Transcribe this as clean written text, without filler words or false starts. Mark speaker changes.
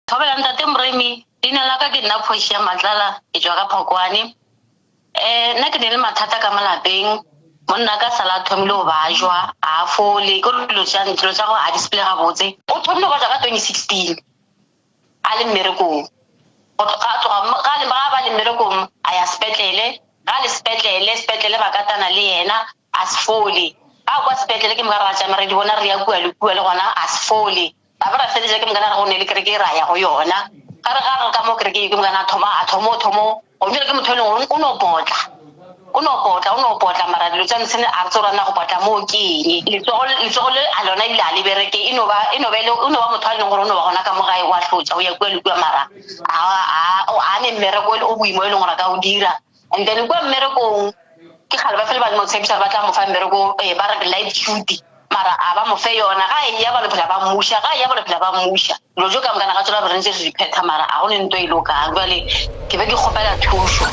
Speaker 1: Thobela Ntate Moremi, leina la ka ke nna Portia Matlala, ke tšwa ka Phokwane. Um nna ke ne le mathata ka mo lapeng, monna ka sala a thomile go bajwa, a fole, ke gore dilo tša dilo tša gagwe ga di sepele gabotse. O thomile go bajwa ka 2016 a le mmerekong. Go tloga a tloga ga ga ba le mmerekong a ya sepetlele, ga le sepetlele, sepetlele ba katana le yena a se fole. Ga kwa sepetlele ke moka ra tšama re di bona re ya kua le kua le gona a se fole. Ra ba ra feleletša ke mokana re go ne le kereke e ra ya go yona. Ga re ga re ka mo kereke e ke mokana a thoma a thomo thomo go jale ke motho e leng gore o no potla. O no potla o no potla mara dilo tša ntshene a re tsore na go potla moo ke eng. Letsogo letsogo le a lona ebile a le bereke e no ba e no ba e le o no ba motho a leng gore o no ba gona ka mo gae wa hlotša o ya kua le kua mara a a a ne mmereko o boima e leng gore a ka o dira. And then kua mmerekong ke kgale ba fele ba mo tshepiša ba tla mo fa mmereko eh, ba re light duty mara a ba mo fe yona ga e ya ba lo phela ba mmuša ga e ya ba lo phela ba mmuša dilo tso ka mokana ga tsona re ntse re di phetha mara a go ne nto e lokang jale ke be ke kgopela thušo.